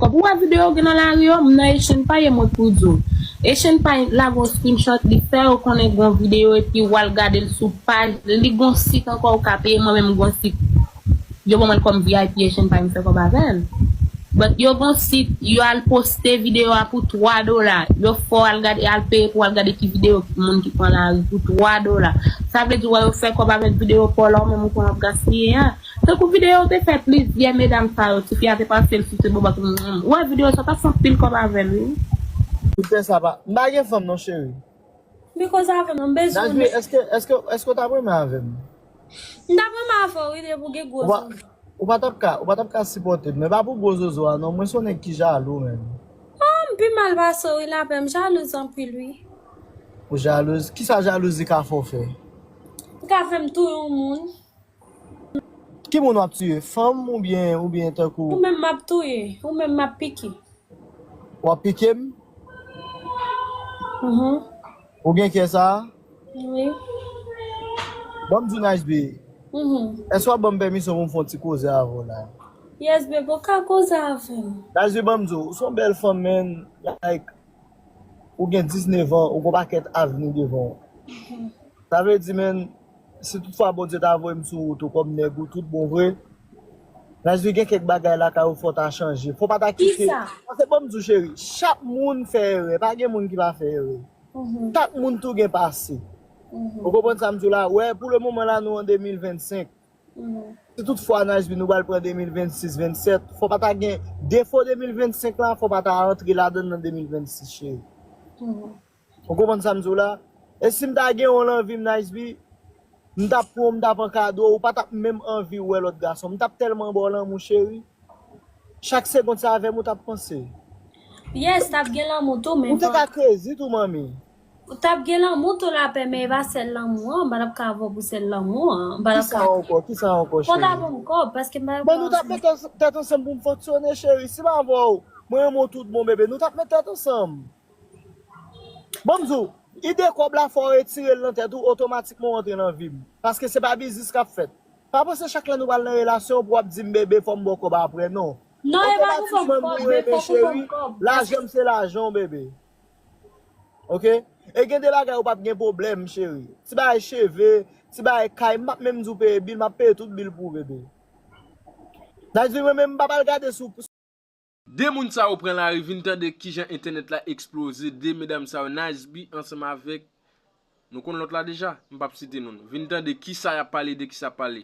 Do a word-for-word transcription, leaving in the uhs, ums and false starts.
kòb. Ou wè videyo w gen nan lari yo, m nan Echenpay e mwen k pou di w. Echenpay lage yon screenshot, li fè yo konnen gen yon videyo epi w al gade l sou paj, li gen yon sit ankò ou ka peye, mwen menm gen yon sit. Yo ban mwen l kòm V I P Echenpay, m fè kòb avè l. But yo gen yon sit, yo al poste videyo a pou twa dola. Yo fè w al gade, al peye pou w al gade ki videyo moun ki pran lari pou twa dola. Sa vle di, wè, yo fè kòb avèk videyo pa w la, ou menm ou konn ap gaspiye a. Tankou videyo te fè plizyè medam sa yo, tifi a te pase l sou se bobak. Ou wè videyo sa, w t ap fè anpil kòb avè l, wi. Ou te sa pa. M pa gen fanm non, cheri. Vin koze avè m, m bezwen. Najmi, èske, èske, èske w t ap renmen avè m? M t ap renmen avè w, wi, depi w gen gwo zozo. Ou pa t ap ka, ou pa t ap ka sipòte m, men pa pou gwo zozo a non, mwen se yon nèg ki jalou menm. Oh, m pi mal pase w, wi, lapè, m jalouz anpil, wi. Ou jalouz? Kisa jalouzi ka fè w fè? Li ka fè m touye yon moun. Ki moun w ap touye? Fanm oubyen, oubyen tankou? Ou menm m ap touye, ou menm m ap pike. W ap pike m? Mhm. Ou gen kè sa? Wi. Ban m di w, Nice B. Mhm. Èske w ap ban m pèmisyon pou m fè yon ti koze avè w la? Yes, baby, ou ka koze avè m. Nice B, ban m di w, ou se yon bèl fanm, men, like, ou gen diznèf an, ou gon pakèt avni devan w. Mhm. Sa vle di, men, si toutfwa Bondye ta voye m sou wout ou kòm nèg ou tout bon vre, Nice B, gen kèk bagay lakay ou fò w ta chanje. Fò w pa ta kite. Kisa? Paske ban m di w, cheri, chak moun fè erè. Pa gen moun ki pa fè erè. Mhm. Chak moun tou gen pase. Mhm. Ou konprann sa m di w la? Wè, pou le moman la, nou an de mil vennsenk. Mhm. Si toutfwa, Nice B, nou pral pran de mil vennsis, vennsèt, fò w pa ta gen defo de mil vennsenk la, fò w pa ta antre ladan l nan de mil vennsis, cheri. Mhm. Ou konprann sa m di w la? E si m ta gen w lanvi m, Nice B, m t ap pran w, m t ap ankadre w, ou pa t ap menm anvi wè lòt gason. M t ap tèlman ba w lanmou, cheri. Chak segonn sa avè m ou t ap panse. Yes, t ap gen lanmou tou, men ou te ka crazy tou, manmi. Ou t ap gen lanmou tou, lapè, men e pa sèl lanmou an. M pa t ap ka avè w pou sèl lanmou an. M pa t ap ka. Kisa ankò? Kisa ankò, cheri? Fò w ta ban m kòb, paske m pa t ap ka. Bon, nou t ap met tèt ansanm pou m fonksyone, cheri. Si m avè w, mwen renmen w tout bon, bebe. Nou t ap met tèt ansanm. Ban m di w, ide kòb la fò w retire l nan tèt ou, otomatikman w antre nan vi m. Paske se pa biznis k ap fèt. Pa panse chak lè nou pral nan relasyon pou w ap di m, bebe, fò m ba w kòb apre, non. Non, e pa pou fè m kòb, bebe, fò pou fè m kòb. Lajan m se lajan w, bebe. Oke? E gen de bagay ou p ap gen pwoblèm, cheri. Ti bagay cheve, ti bagay kay, m p ap menm di w peye bil, m ap peye tout bil pou ou, bebe. Sa di mwen menm m p ap al gade sou De moun sa yo pran lari, vin tande kijan entènèt la eksploze. De medam sa yo, Nice B ansanm avèk, nou konn lòt la deja, m p ap site non l. Vin tande kisa y ap pale, de kisa y ap pale.